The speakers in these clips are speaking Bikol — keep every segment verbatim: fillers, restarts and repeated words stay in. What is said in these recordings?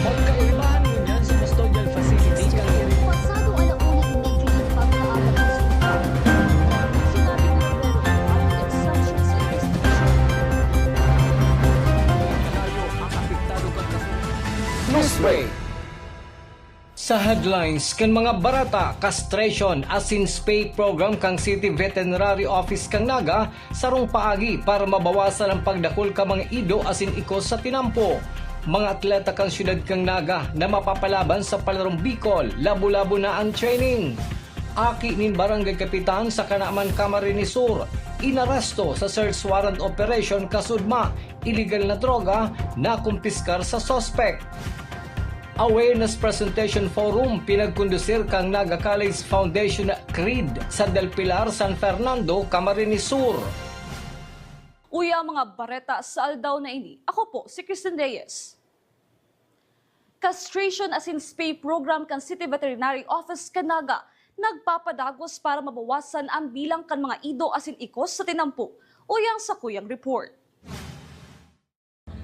Magkaibahan ngunyan sa custodial facility kan Pasado ala una y medyo ng pagkaaga ng suspek. Sinabi ni Romero, ang exception sa investigation. Malayo ang apektado kan kaso. Newsbreak. Sa headlines kan mga bareta, castration asin spay program kan City Veterinary Office kan Naga, sarong paagi para mabawasan ang pagdakul kan mga ido asin ikos sa tinampo. Mga atleta kan siyudad kan Naga na mapapalaban sa Palarong Bicol, labo-labo na an training. Aki nin barangay kapitan sa Canaman, Camarines Sur, inaresto sa search warrant operation kasudma, iligal na droga nakumpiskar sa suspek. Awareness Presentation Forum pinagkondusir kan Naga College Foundation, CREED, sa Del Pilar, San Fernando, Camarines Sur. Uya ang mga bareta sa aldaw na ini. Ako po si Kristen Reyes. Castration asin spay program kan City Veterinary Office kan Naga nagpapadagos para mabawasan ang bilang kan mga ido asin ikos sa tinampo. Uya ang sakuyang report.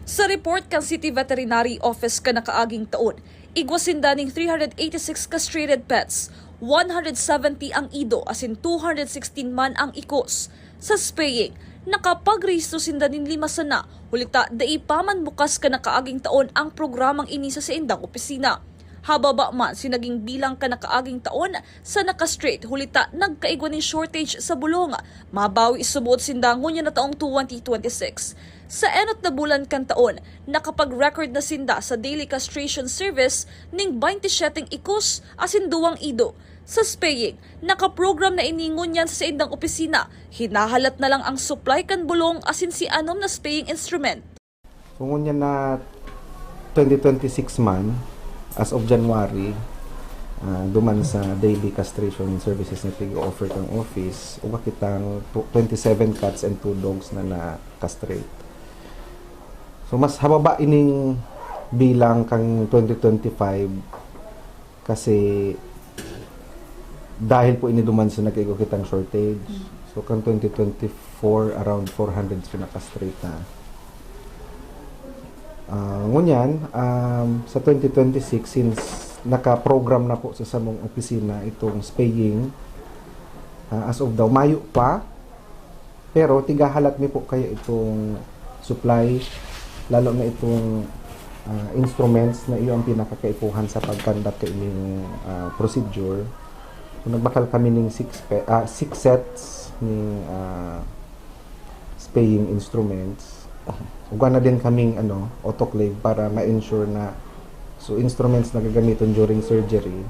Sa report kan City Veterinary Office kan nakaaging taon, igwa sinda nin three hundred eighty-six castrated pets, one hundred seventy ang ido asin two hundred sixteen man ang ikos. Sa spaying, nakapagrehistro sinda nin lima sana, huli ta dai pa man bukas kan nakaaging taon ang programang ini sa saindang opisina. Hababa man si naging bilang kan nakaaging taon sa naka-castrate, huli ta nagkaigwa nin shortage sa bulong. Mabawi subot sinda ngunyan na taong twenty twenty-six. Sa enot na bulan kan taon, nakapag-record na sinda sa daily castration service ning baynte siyeteng ikos asin duwang ido. Sa spaying, nakaprogram na ini ngunyan sa saindang opisina. Hinahalat na lang ang supply kan bulong asin sianom na spaying instrument. So, ngunyan na twenty twenty-six man, as of January, ah, duman sa daily castration services na pig-offer kang office, uga kitang tw-, twenty-seven cats and two dogs na na-castrate. So, mas hababa ining bilang kang twenty twenty-five kasi dahil po ini duman sa nag-igo kitang shortage. So, kan twenty twenty-four, around four hundred so naka-castrate na. Ah, ngunyan, um, sa twenty twenty-six, since naka-program na po sa samong opisina itong spaying, ah, as of daw, mayo pa, pero tigahalat mi po kaya itong supply, lalo na itong, ah, instruments na iyo ang pinakakaipuhan sa pag-conduct kaining, ah, procedure. So, nagbakal kami ning six pe-, ah, six sets ni, ah, spaying instruments. Ugwa na din kaming, ano, autoclave para ma-ensure na, so, instruments na gagamiton during surgery,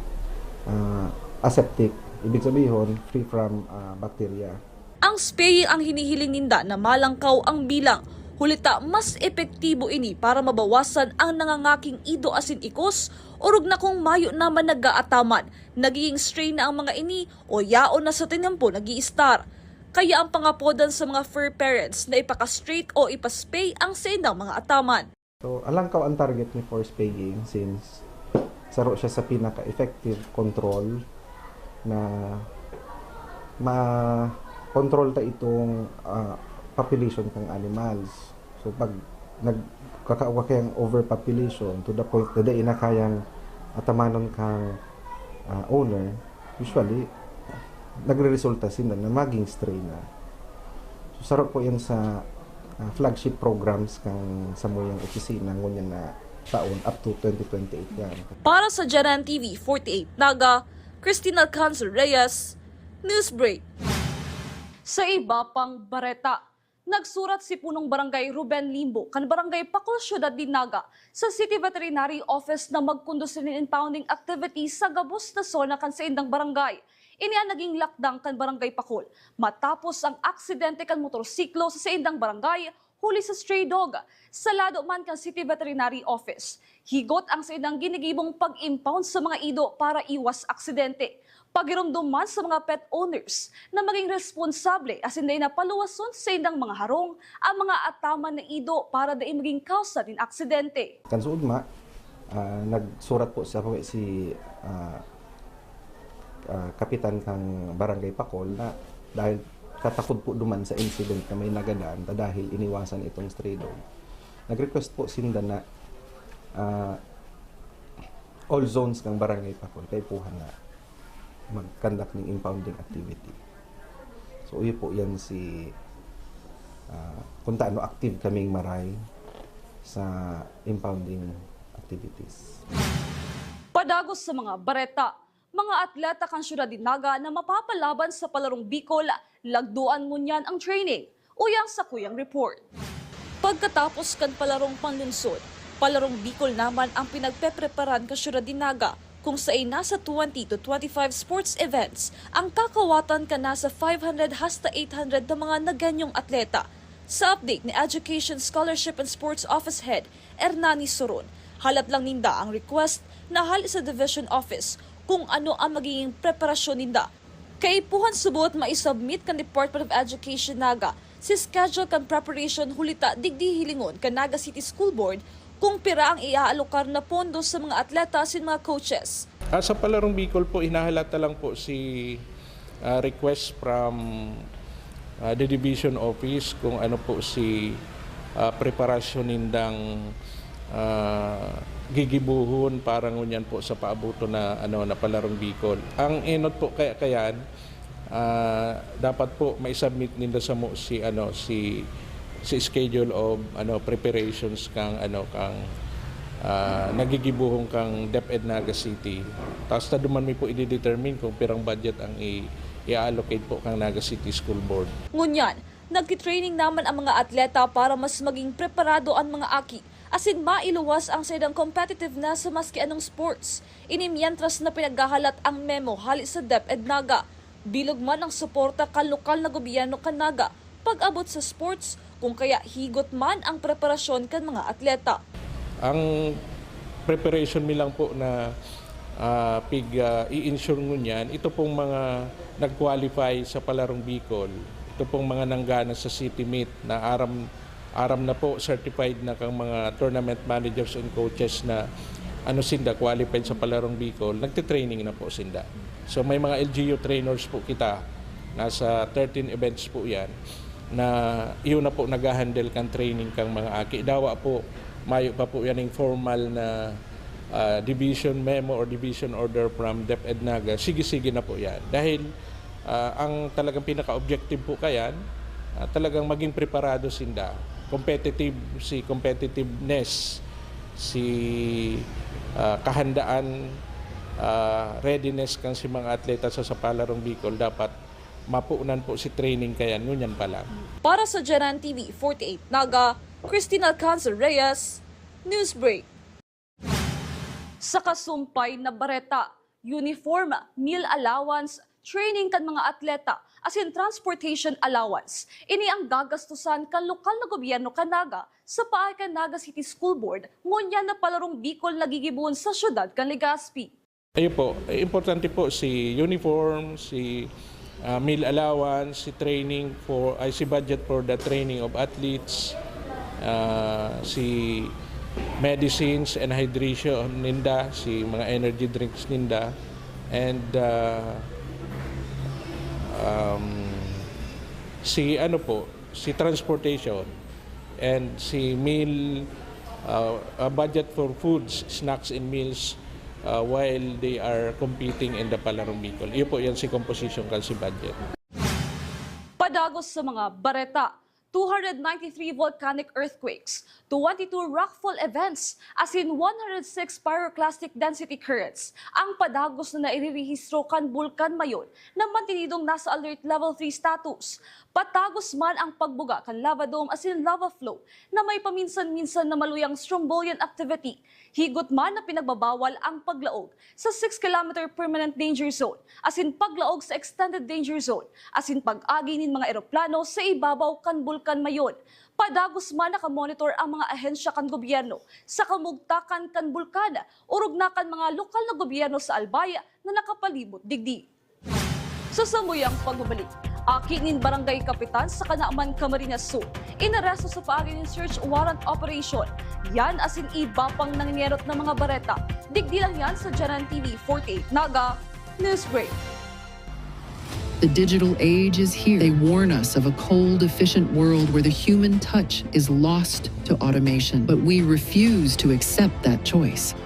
ah, aseptic, ibig sabihin, free from, ah, bacteria. Ang spaying ang hinihiling ninda na malangkaw ang bilang, huli ta mas epektibo ini para mabawasan ang nangangaking ido asin ikos, orog na kung mayo naman nag-aataman, nagiging stray na ang mga ini o yaon na sa tinampo nag-iistar. Kaya ang pangapodan sa mga fur parents na ipaka-straight o ipa-spay ang saindang mga ataman. So, alangkaw ang target ni for spaying since saro siya sa pinaka-effective control na ma-control ta itong, ah, population kang animals. So, pag nagkakawa kayang overpopulation to the point na dai na kayang atamanon kang, ah, owner, usually, nagreresulta sila na maging stray na. So, saro po yan sa, ah, flagship programs kang samuyang opisina ngunyan na taon up to twenty twenty-eight yan. Para sa Janan T V forty-eight Naga, Christine Alcanzar Reyes, Newsbreak. Sa iba pang bareta, nagsurat si Punong Barangay Ruben Limbo kan Barangay Pacol, Siyudad nin Naga, sa City Veterinary Office na magkondusir nin impounding activity sa gabos na zona kan saindang barangay. Ini an naging lakdang kan Barangay Pacol matapos ang aksidente kan motorsiklo sa saindang barangay huli sa stray dog. Sa lado man kan City Veterinary Office, higot ang saindang ginigibong pag-impound sa mga ido para iwas aksidente. Pagiromdom man sa mga pet owners na maging responsable asin dai na paluwason sa saindang mga harong ang mga ataman na ido para dai maging kausa nin aksidente. Kan suod ma, ah, nagsurat po sa si, ah, ah, kapitan kang Barangay Pacol na dahil tatakod po duman sa incident na may nagadan ta dahil iniwasan itong stray dog. Nag-request po sinda na, ah, all zones ng barangay Pacol kaipuhan na mag-conduct ng impounding activity. So, iyo po yan si, ah, kung taano active kaming maray sa impounding activities. Padagos sa mga bareta, mga atleta kan Syudad nin Naga na mapapalaban sa Palarong Bicol, lagdoan ngunyan ang training. Uya ang sakuyang report. Pagkatapos kan Palarong Panlunsod, Palarong Bicol naman ang pinagpepreparan kan Syudad nin Naga, kung saen nasa twenty to twenty-five sports events ang kakawatan kan nasa five hundred hasta eight hundred na mga Nagueñong atleta. Sa update ni Education, Scholarship and Sports Office Head Hernani Soron, halat lang ninda ang request na hale sa Division Office kung ano ang magiging preparasyon ninda. Kaipuhan subot mai-submit kan Department of Education Naga si schedule kan preparation huli ta digdi hilingon kan Naga City School Board kung pira ang iaalokar na pondo sa mga atleta asin mga coaches. Ah, sa Palarong Bicol po, hinahalata lang po si ah, request from ah, the division office kung ano po si ah, preparasyon nindang ah, gigibuhon para ngunyan po sa paabuton na ano na Palarong Bicol. Ang enot po kaya kayan, ah, dapat po mai-submit ninda samo si ano si si schedule of ano preparations kang ano kang ah, nagigibuhon kang DepEd Naga City. Tapos ta duman mi po i-determine kung pirang budget ang i- i-allocate po kang Naga City School Board. Ngunyan, nagtitraining naman ang mga atleta para mas maging preparado an mga aki asin mailuwas ang saindang competitiveness sa maski anong sports. Ini mientras na pinaghahalat ang memo hale sa DepEd Naga. Bilog man ang suporta kan lokal na gobyerno kan Naga pag-abot sa sports, kung kaya higot man ang preparasyon kan mga atleta. Ang preparation mi lang po na ah, pig ah, i-ensure ngunyan, ito pong mga nag-qualify sa Palarong Bicol, ito pong mga nanggana sa City Meet na aram aram na po, certified na kang mga tournament managers and coaches na ano sinda, qualified sa Palarong Bicol, nagte-training na po sinda. So may mga L G U trainers po kita, nasa thirteen events po yan, na iyon na po nag-handle kan training kang mga aki. Dawa po, mayo pa po yan yung formal na ah, division memo or division order from DepEd Naga, sige-sige na po yan. Dahil ah, ang talagang pinaka-objective po kayan, ah, talagang maging preparado sinda. Competitive, si competitiveness, si ah, kahandaan, ah, readiness kan si mga atleta sa Sapalarong Bicol dapat mapunan po si training kayan ngunyan pa lang. Para sa Janan T V forty-eight Naga, Christine Alcanzar Reyes, Newsbreak. Sa kasumpay na bareta, uniform, meal allowance, training kan mga atleta, asin transportation allowance. Ini ang gagastusan kan lokal na gobyerno kan Naga sa paagi kan Naga City School Board, ngunyan na Palarong Bicol na gigibohon sa siyudad kan Legazpi. Ayun po, importante po si uniform, si ah, meal allowance, si training for, ay si budget for the training of athletes, ah, si medicines and hydration ninda, si mga energy drinks ninda, and ah, um, si ano po, si transportation and si meal, ah, ah, budget for foods, snacks and meals ah, while they are competing in the Palarong Bicol. Iyo po yan si composition kan si budget. Padagos sa mga bareta, two hundred ninety-three volcanic earthquakes, twenty-two rockfall events, asin one hundred six pyroclastic density currents ang padagos na nairerehistro kan Bulkan Mayon na mantinidong nasa alert level three status. Patagos man ang pagbuga kan lava dome asin lava flow na may paminsan-minsan na maluyang strombolian activity. Higot man na pinagbabawal ang paglaog sa six kilometer permanent danger zone, asin paglaog sa extended danger zone, asin pag-agi nin mga eroplano sa ibabaw kan Bulkan Mayon. Padagos man nakamonitor ang mga ahensya kan gobyerno sa kamugtakan kan bulkan, orog na kan mga lokal na gobyerno sa Albay na nakapalimot digdi. Sa samuyang pagbabalik, aki nin barangay kapitan sa Canaman, Camarines Sur, inaresto sa paagi nin search warrant operation. Yan asin iba pang nangyerot na mga bareta. Digdi lang yan sa Janan T V forty-eight Naga Newsbreak. The digital age is here. They warn us of a cold, efficient world where the human touch is lost to automation. But we refuse to accept that choice.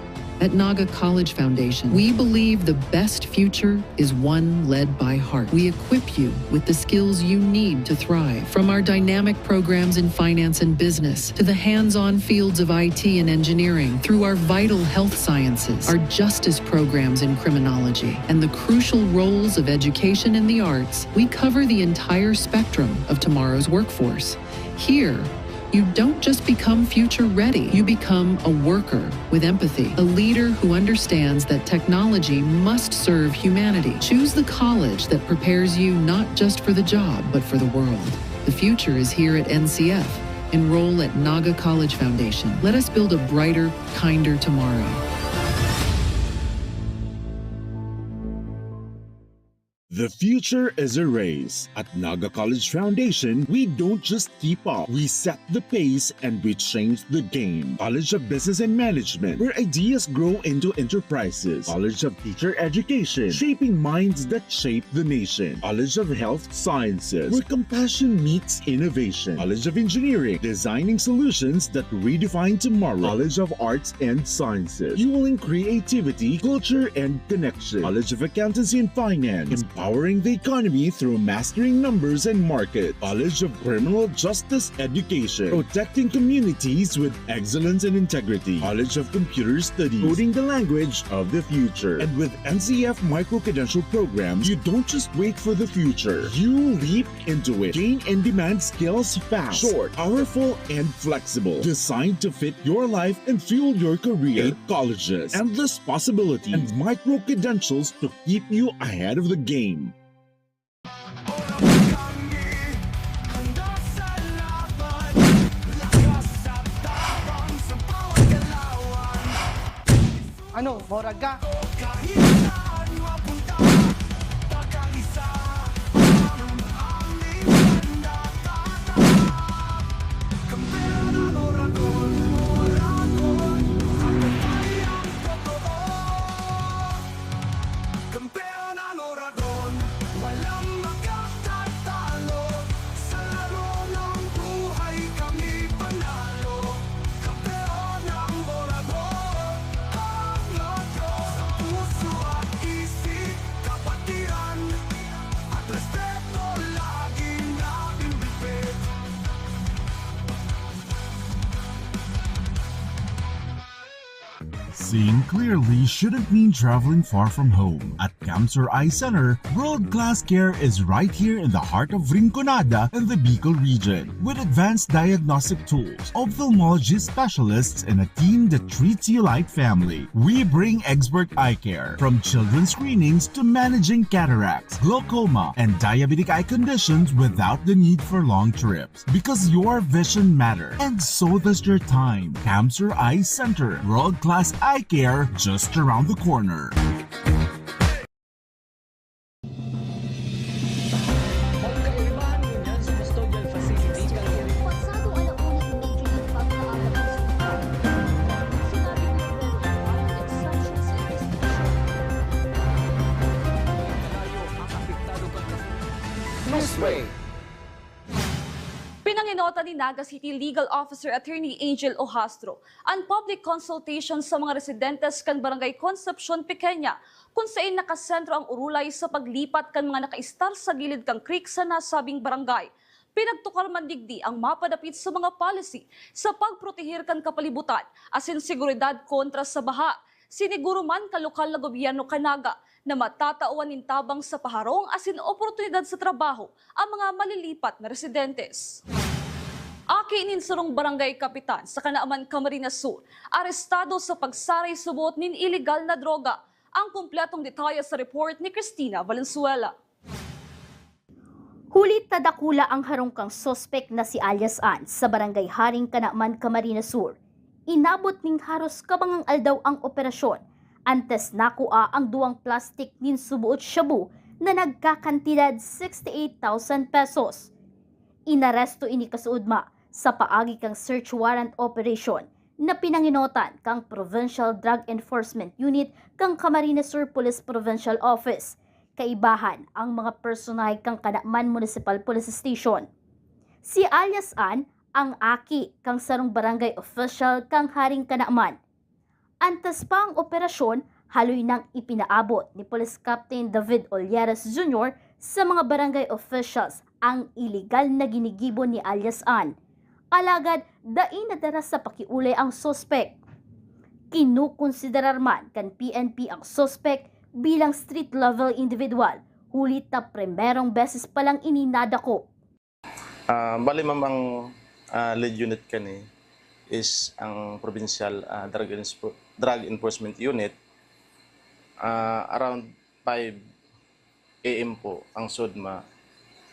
At Naga College Foundation, we believe the best future is one led by heart. We equip you with the skills you need to thrive. From our dynamic programs in finance and business to the hands-on fields of I T and engineering, through our vital health sciences, our justice programs in criminology, and the crucial roles of education and the arts, we cover the entire spectrum of tomorrow's workforce. Here, you don't just become future ready, you become a worker with empathy, a leader who understands that technology must serve humanity. Choose the college that prepares you not just for the job, but for the world. The future is here at N C F. Enroll at Naga College Foundation. Let us build a brighter, kinder tomorrow. The future is a race. At Naga College Foundation, we don't just keep up. We set the pace and we change the game. College of Business and Management, where ideas grow into enterprises. College of Teacher Education, shaping minds that shape the nation. College of Health Sciences, where compassion meets innovation. College of Engineering, designing solutions that redefine tomorrow. College of Arts and Sciences, fueling creativity, culture, and connection. College of Accountancy and Finance, empowering the economy through mastering numbers and market. College of Criminal Justice Education, protecting communities with excellence and integrity. College of Computer Studies, coding the language of the future. And with N C F micro-credential programs, you don't just wait for the future. You leap into it. Gain in-demand skills fast, short, powerful, and flexible. Designed to fit your life and fuel your career. Eight colleges, endless possibilities, and micro-credentials to keep you ahead of the game. Ano, morag ka? Seeing clearly shouldn't mean traveling far from home. At Camsur Eye Center, world-class care is right here in the heart of Rinconada and the Bicol region. With advanced diagnostic tools, ophthalmology specialists, and a team that treats you like family, we bring expert eye care. From children's screenings to managing cataracts, glaucoma, and diabetic eye conditions without the need for long trips. Because your vision matters, and so does your time. Camsur Eye Center, world-class eye care just around the corner. Pinangenotan ni Naga City Legal Officer Attorney Angel Ojastro an public consultation sa mga residentes kan Barangay Concepcion Pequeña, kun sain nakasentro ang urulay sa paglipat kan mga nakaistar sa gilid kan creek sa nasabing barangay. Pinagtukar man digdi ang mapadapit sa mga policy sa pagprotehir kan kapalibutan asin seguridad kontra sa baha. Siniguro man kan lokal na gobyerno kan Naga na matatawan nin tabang sa paharong asin oportunidad sa trabaho ang mga malilipat na residentes. Aki nin sarong barangay kapitan sa Canaman, Camarines Sur, arestado sa pagsaray suboot nin iligal na droga. Ang kompletong detalye sa report ni Christina Valenzuela. Huli ta dakula ang harong kan suspek na si alias An sa Barangay Haring Canaman, Camarines Sur. Inabot nin haros kabangang aldaw ang operasyon, antes nakua ang duwang plastik nin suboot shabu na nagkakantidad sixty-eight thousand pesos. Inaresto ini kasuodma sa paagi kan search warrant operation na pinangenotan kan Provincial Drug Enforcement Unit kan Camarines Sur Police Provincial Office. Kaibahan ang mga personahe kan Canaman Municipal Police Station. Si alias Ann ang aki kan sarong barangay official kan Haring Canaman. Antes pa ang operasyon, haloy nang ipinaabot ni Police Captain David Olleres Junior sa mga barangay officials ang iligal na ginigibo ni alias Ann. Alagad dai nadara sa pakiolay ang suspek. Kinukonsiderar man kan P N P ang suspek bilang street-level individual, huli ta primerong beses pa lang ini nadakop. Ah, bali, ma'am, ang, ah, lead unit kani is ang Provincial, ah, Drug Enspo-, Drug Enforcement Unit. Ah, around five A M po ang SODMA.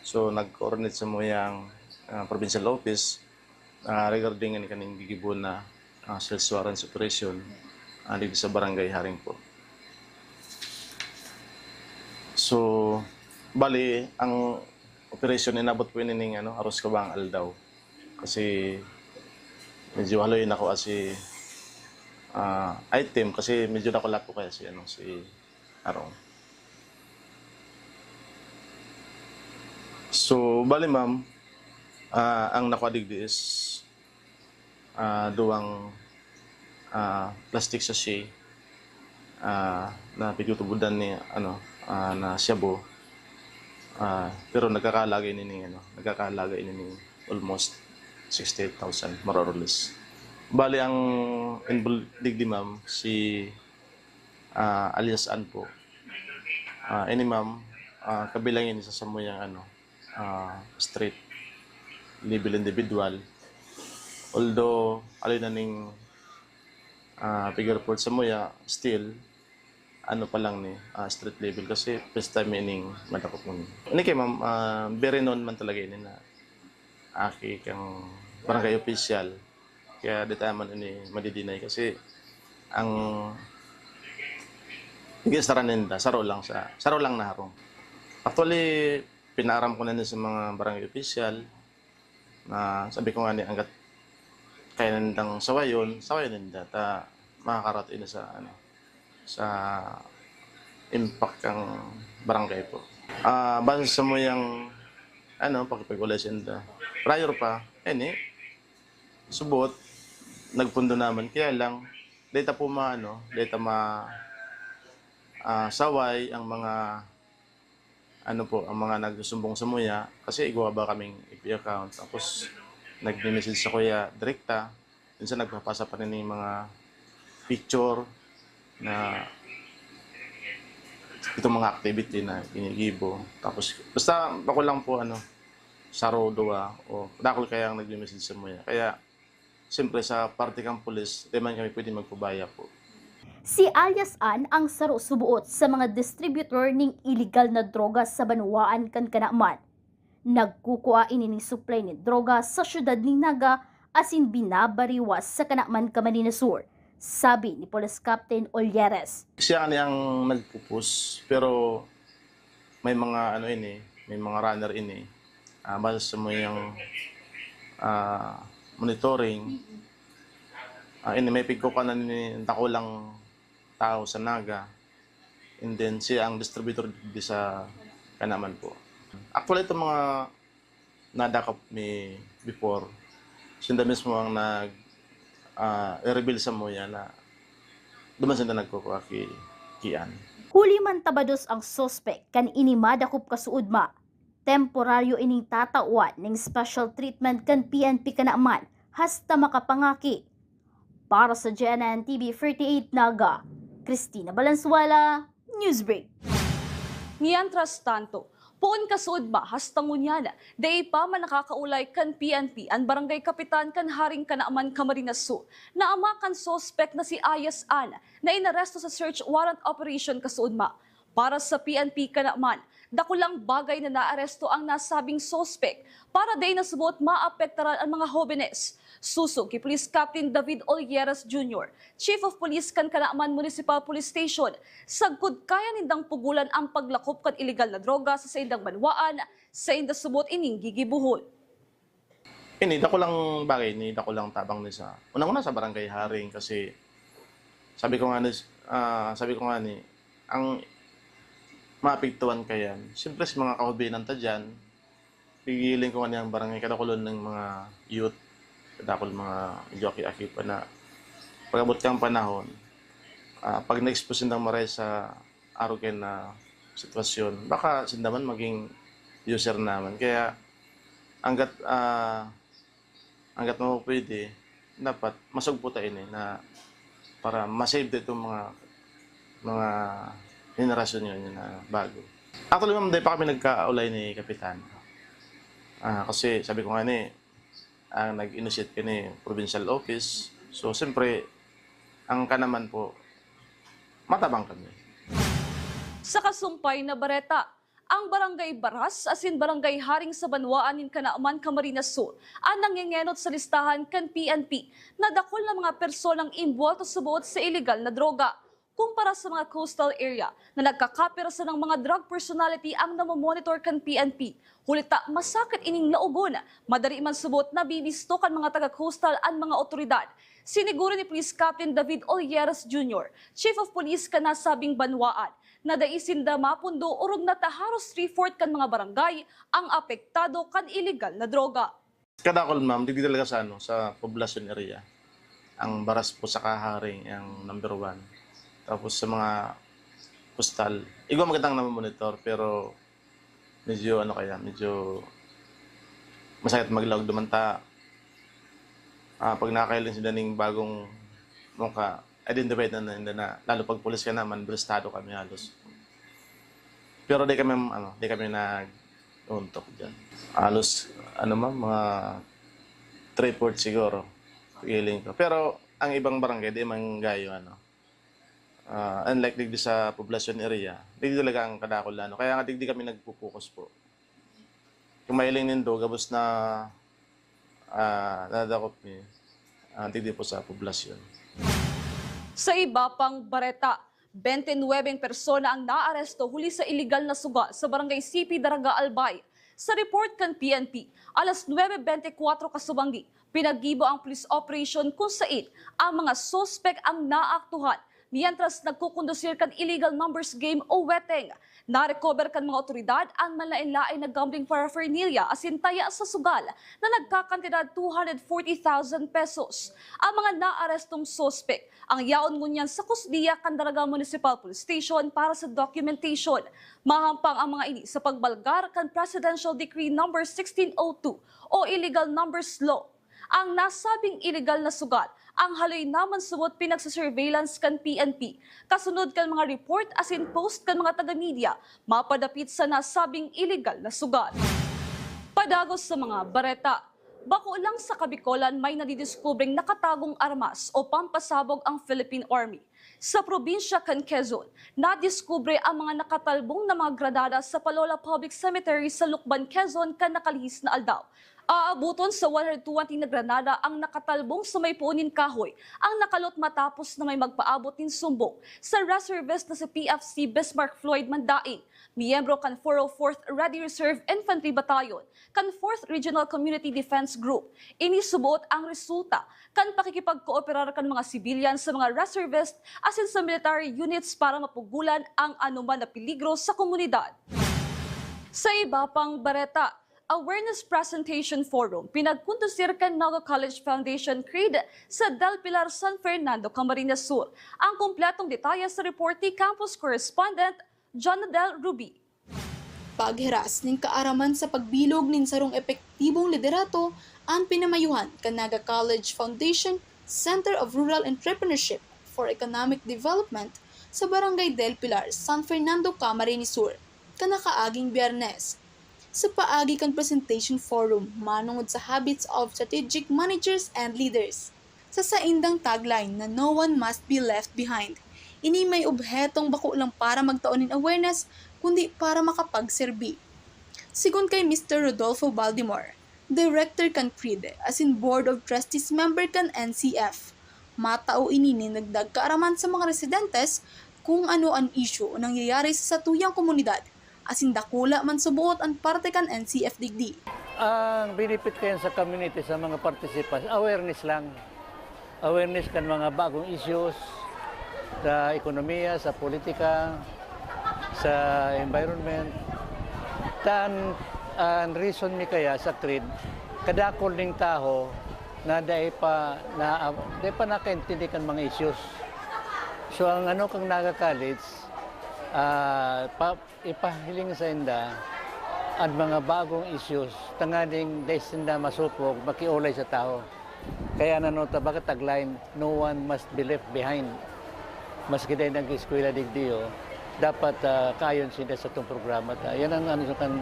So, nag-coordinate samuyang, ah, provincial office, ah, regarding ani kaning gigibo na, ah, search warrants operation, ah, digdi sa Barangay Haring po. So, bali, ang operation inabot po ini ning, ano, aros kabang aldaw. Kasi medyo haloy na ko asi, ah, item kasi medyo dakula po kaya si, ano, si Arong. So, bali, ma'am, ah, ang nakuha digdi is, ah, duwang, ah, plastic sachet, ah, na pigtutubodan ni, ano, ah, na shabu. Ah, pero nagkakahalaga ini ning, ano, nagkakahalaga ini ning almost sixty-eight thousand, more or less. Bali, ang involved digdi, ma'am, si, ah, alias Ann po. Ah, ini, ma'am, ah, kabilang ini sa samuyang, ano, ah, street level individual. Although, haloy na ning, ah, pig-report samuya, still, ano pa lang ni, ah, street level kasi first time ining madakop mo. Ini kay ma'am, ah, very known man talaga ini na aki kang barangay official. Kaya di tayo man ini madi-deny kasi ang ig-istaran ninda, saro lang sa, saro lang na harong. Actually, pinaaram ko na ni sa mga barangay official na sabi ko nga ni, "Hanggat kaya nindang sawayon, sawayon ninda, ta makakaraot ini sa, ano, sa impact kang barangay po." Ah, base sa muyang, ano, pakipag-ulay sinda. Prior pa, ini, subot, nagpundo naman. Kaya lang, data po ma-, ano, data ma-, ah, saway ang mga, ano po, ang mga nagsusumbong samuya. Kasi igwa ba kaming F B I account. Tapos, nagme-message sa kuya direkta. Minsan nagpapasa pa rin yung mga picture na itong mga activity na ginigibo. Tapos, basta ako lang po, ano, saro, duwa, o dakul kaya ang nagme-message samuya. Kaya, siyempre, sa parte kang pulis, di man kami pwede magpabaya po. Si alias Ann ang saro suboot sa mga distributor ning iligal na droga sa banwaan kan Canaman. Nagkukua ini nin supply nin droga sa siyudad nin Naga asin binabariwas sa Canaman, Camarines Sur, sabi ni Police Captain Olleres. Siya ni ang nagpupus, pero may mga ano ini, may mga runner ini. Ah, base sa muyang, ah, monitoring, ah, ini may pigkukuhanan ni dakulang tao sa Naga. And then, siya ang distributor di sa Canaman po. Actually, itong mga nadakop mi before, sinda mismo ang nag, ah, i-reveal samuya na duman sinda nagkukuha ki, ki Ann. Huli man tabados ang suspek kan ini madakop kasuodma, temporaryo ining tatawan ning special treatment kan P N P Canaman hasta makapangaki. Para sa G N N T V forty-eight Naga, Christina Valenzuela, Newsbreak. Mientras tanto, poon kasuodma hasta ngunyan, dai pa man nakakaulay kan P N P an barangay kapitan kan Haring Canaman, Camarines Sur, na ama kan suspek na si alias Ann, na inaresto sa search warrant operation kasuodma. Para sa P N P Canaman, dakulang bagay na naaresto ang nasabing suspek para dai na subot maapektaran an mga hobenes. Sosog ki Police Captain David Olleres Junior, Chief of Police kan Canaman Municipal Police Station, sagkod kaya nindang pugolan ang paglakop kan iligal na droga sa saindang banwaan, sainda subot ining gigibohon. Ini, dakulang bagay ni, dakulang tabang ni sa, unang-una sa Barangay Haring kasi sabi ko nga ni, ah, sabi ko nga ni, ang maapektuhan kayan. Siyempre, sa mga kahubinan ta dyan, gigiling ko nga niyang barangay, kadakulon ng mga youth, kadakul mga medyo aki-aki pa na pag-abot kang panahon, ah, pag na-expose sindang maray sa arog kayan na sitwasyon, baka sinda man maging user naman. Kaya, hanggat, ah, hanggat mapapwede, dapat masugpo ta ini na para ma-save ta itong mga, mga henerasyon ngayon na bago. Actually, ma'am, dai pa kami nagkaulay ni Kapitan. Ah, kasi sabi ko nga ni, ang nag-initiate kani provincial office. So, siyempre, ang kanaman po, matabang kami. Sa kasumpay na bareta, ang Barangay Baras asin Barangay Haring sa banwaan nin Canaman, Camarines Sur, an nangengenot sa listahan kan P N P na dakul na mga personang imbwelto sa buot sa iligal na droga. Kumpara sa mga coastal area na nagkakapirsa ng mga drug personality ang namomonitor kan P N P, huli ta masakit ining laogon, madari man subot nabibisto kan mga taga-coastal an mga otoridad. Siniguro ni Police Captain David Olieres Junior, Chief of Police kan nasabing banwaan, na dai sinda mapundo orog na ta haros three-fourth kan mga barangay ang apektado kan iligal na droga. Kadakol, ma'am, digdi talaga sa, ano, sa poblasyon area. Ang Baras po saka Haring ang number one. Tapos sa mga postal, igwa magandang namomonitor, pero medyo, ano kaya, medyo masakit maglaog duman ta. Ah, pag nakakahiling sila ning bagong muka, identified na, na, na, na, lalo pag pulis ka naman, bristado kami halos. Pero di kami, ano, di kami nag-untok dyan. Halos, ano, ma'am, mga three-fourths siguro, feeling ko. Pero ang ibang barangay, di man gayo, ano. Ah, unlike digdi sa poblasyon area, digdi talaga ang kadakol na, ano. Kaya nga, digdi kami nagpo-focus po. Kung mahiling nindo, gabos na, ah, nadadakop ni, ah, digdi po sa poblasyon. Sa iba pang bareta, bente nuwebeng persona ang naaresto huli sa iligal na sugal sa Barangay C P Daraga, Albay. Sa report kan P N P, alas nuebe bente kwatro kasubanggi, pinaggibo ang police operation kung sain ang mga suspek ang naaktuhan mientras nagkukondusir kan illegal numbers game o weteng. Narecover kan mga otoridad an manlaen-laen na gambling paraphernalia asin taya sa sugal na nagkakantidad two hundred forty thousand pesos. Ang mga naarestong suspek ang yaon ngunyan sa kustodiya kan Daraga Municipal Police Station para sa documentation. Mahampang ang mga ini sa pagbalgar kan Presidential Decree Number sixteen oh two o Illegal Numbers Law. Ang nasabing iligal na sugal, ang haloy naman subot pinagsusurveillance kan P N P, kasunod kan mga report asin post kan mga taga-media mapadapit sa nasabing iligal na sugal. Padagos sa mga bareta, bako lang sa Kabikolan may nadidiskubreng nakatagong armas o pampasabog ang Philippine Army. Sa probinsya kan Quezon, nadiskubre ang mga nakatalbong na mga granada sa Palola Public Cemetery sa Lucban, Quezon, kan nakalihis na aldaw. Aaboton sa one hundred twenty na granada ang nakatalbong sa may poon nin kahoy ang nakalot matapos na may magpaabot nin sumbong sa reservist na si P F C Bismarck Floyd Mandaing, miyembro kan four oh fourth Ready Reserve Infantry Battalion kan fourth Regional Community Defense Group. Ini suboot ang resulta kan pakikipagkooperar kan mga sibilyan sa mga reservist asin sa military units para mapugolan ang anoman na peligro sa komunidad. Sa iba pang bareta, Awareness Presentation Forum pinagkondusir kan Naga College Foundation, CREED, sa Del Pilar, San Fernando, Camarines Sur. Ang kompletong detalye sa report ni Campus Correspondent Jonadel Ruby. Paghiras nin kaaraman sa pagbilog nin sarong epektibong liderato an pinamayuhan kan Naga College Foundation Center of Rural Entrepreneurship for Economic Development sa Barangay Del Pilar, San Fernando, Camarines Sur, kan nakaaging Biyernes. Sa paagi kan presentation forum manongod sa habits of strategic managers and leaders, sa saindang tagline na "No one must be left behind," ini may obhetong bako lang para magtao nin awareness, kundi para makapagserbi. Sigon kay Mister Rodolfo Baldemar, Director kan CREED asin Board of Trustees member kan N C F, matao ini nin nagdag kaaraman sa mga residentes kung ano an isyu o nangyayari sa satuyang komunidad, asin dakula man suboot an parte kan N C F digdi. Ang benefit kayan sa community, sa mga participants, awareness lang. Awareness kan mga bagong issues sa ekonomiya, sa politika, Sa environment, tan, an reason mi kaya sa creed, kadakul ning tawo na dai pa na, dai pa nakaintindi kan mga issues. So, ang ano kang Naga College, ah, pa ipahiling sainda an mga bagong issues tanganing dai sinda masopog makiolay sa tawo. Kaya an ano ta, baga tagline, "No one must be left behind." Maski dai nag-eskwela digdi, oh, dapat, ah, kaayon sinda satong programa ta. Yan ang ano kan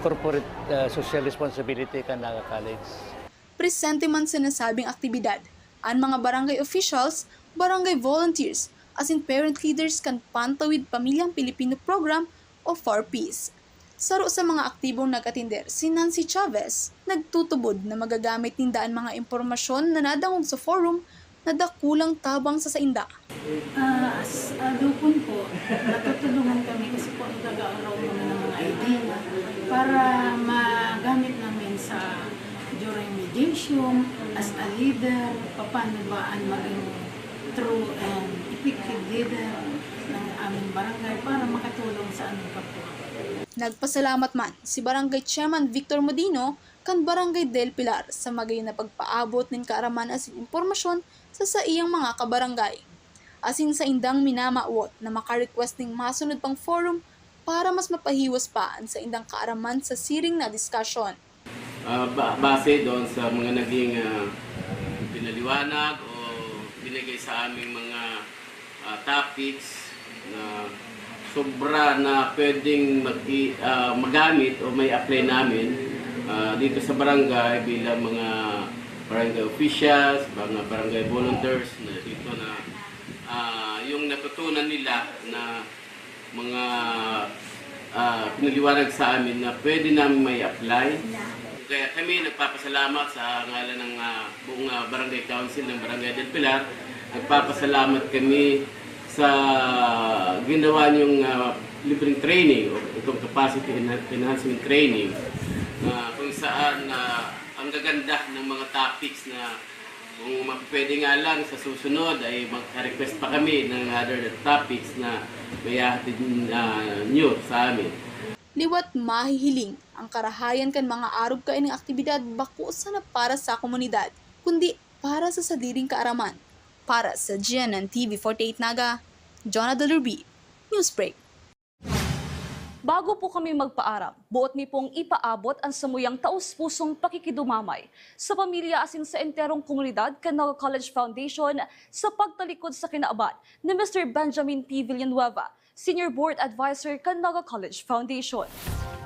corporate, ah, social responsibility kan Naga College. Presente man sa nasabing aktibidad an mga barangay officials, barangay volunteers, asin parent leaders kan Pantawid Pamilyang Pilipino Program o four Ps. Saro sa mga aktibong nag-atender si Nancy Chavez, nagtutubod na magagamit ninda an mga impormasyon na nadangog sa forum na dakulang tabang sa sainda. Ah, as a DOCON po, natutulungan kami kasi po nagkakaroon kami ng mga idea para magamit namin sa during mediation, as a leader, paano ba ang maging true and effective leader ng aming barangay para makatulong sa aming kapwa. Nagpasalamat man si Barangay Chairman Victor Modino kan Barangay Del Pilar sa magayon na pagpaabot nin kaaraman asin impormasyon sa saiyang mga kabarangay. Asin saindang minamawot na maka-request nin masunod pang forum para mas mapahiwas pa an saindang kaaraman sa siring na diskasyon. Ah, ba-, base doon sa mga naging, ah, pinaliwanag o binigay sa aming mga, ah, topics na sobra na pwedeng mag-i-, ah, magamit o mai-apply namin, ah, dito sa barangay bilang mga barangay officials, mga barangay volunteers na dito na, ah, yung natutunan nila na mga, ah, pinaliwanag sa amin na pwede namin mai-apply. Kaya kami nagpapasalamat sa ngalan ng, ah, buong, ah, Barangay Council ng Barangay del Pilar. Nagpapasalamat kami sa ginawa niyong, ah, libreng training o itong capacity enha-, enhancement training na kung saan, ah, ang gaganda ng mga topics na kung mapwede nga lang sa susunod ay magka-request pa kami ng other topics na maihahatid, ah, niyo sa amin. Liwat mahihiling ang karahayan kan mga arog kaining aktibidad bako sana para sa komunidad, kundi para sa sadiring kaaraman. Para sa G N N T V forty-eight Naga, Jonah Del Rubi, Newsbreak. Bago po kami magpaaram, boot mi pong ipaabot ang samuyang taos-pusong pakikidumamay sa pamilya asin sa enterong komunidad kan Naga College Foundation sa pagtalikod sa kinaban ni Mister Benjamin P. Villanueva, Senior Board Advisor kan Naga College Foundation.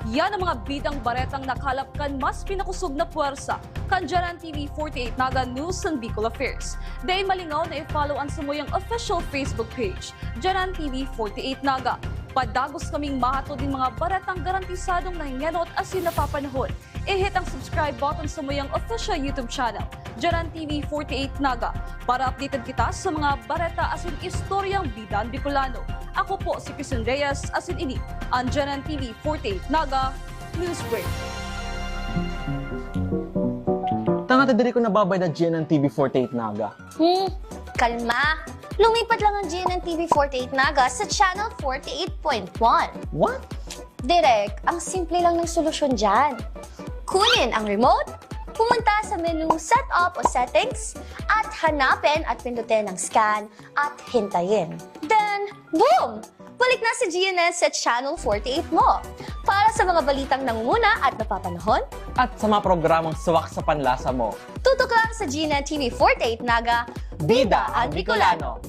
Yan ang mga bidang baretang nakalap kan mas pinakusog na puwersa kan G N N T V forty-eight Naga News and Bicol Affairs. Dai malingaw na i-follow ang samuyang official Facebook page, G N N T V forty-eight Naga. Padagos kaming mahatod nin mga baretang garantisadong nahingenot asin napapanahon. I-hit ang subscribe button samuyang official YouTube channel, G N N T V forty-eight Naga, para updated kita sa mga bareta asin istoryang bidang Bicolano. Ako po si Kison Reyes, asin ini ang G N N T V forty-eight Naga Newsbreak. Tanga ta diri ko nababayad na G N N T V forty-eight Naga. Hmm, kalma. Lumipat lang ang G N N T V forty-eight Naga sa Channel forty-eight point one. What? Direk, ang simple lang ng solusyon dyan. Kunin ang remote, pumunta sa menu Setup o Settings, at hanapin at pindutin ang Scan at hintayin. Then, boom! Balik na sa G N S sa Channel forty-eight mo. Para sa mga balitang nangunguna at napapanahon, at sa mga programang swak sa panlasa mo, tutok lang sa G N N T V forty-eight Naga, Bida ang Bicolano.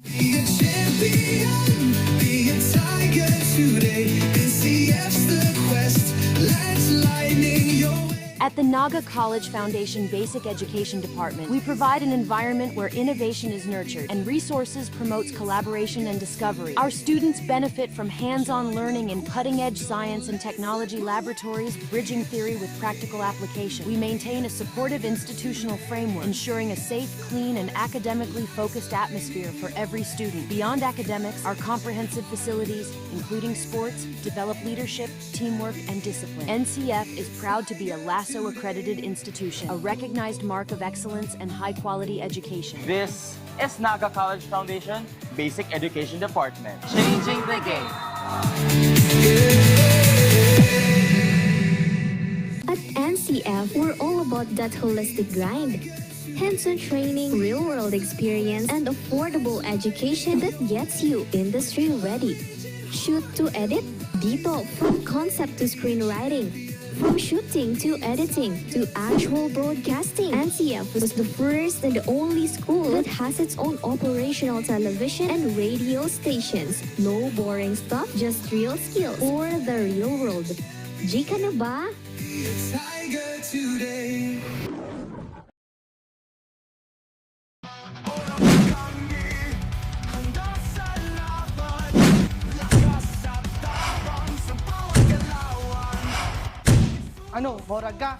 Be a champion, be a tiger today. N C F's the quest, let's lightning your way. At the Naga College Foundation Basic Education Department, we provide an environment where innovation is nurtured and resources promotes collaboration and discovery. Our students benefit from hands-on learning in cutting-edge science and technology laboratories, bridging theory with practical application. We maintain a supportive institutional framework, ensuring a safe, clean, and academically focused atmosphere for every student. Beyond academics, our comprehensive facilities, including sports, develop leadership, teamwork, and discipline. N C F is proud to be a Lasso accredited institution, a recognized mark of excellence and high-quality education. This is Naga College Foundation Basic Education Department. Changing the game. At N C F, we're all about that holistic grind. Hands-on training, real-world experience, and affordable education that gets you industry-ready. Shoot to edit? Dito, from concept to screenwriting. From shooting to editing to actual broadcasting, N C F was the first and only school that has its own operational television and radio stations. No boring stuff, just real skills for the real world. G ka na ba? Tiger today. Ano, morag ka?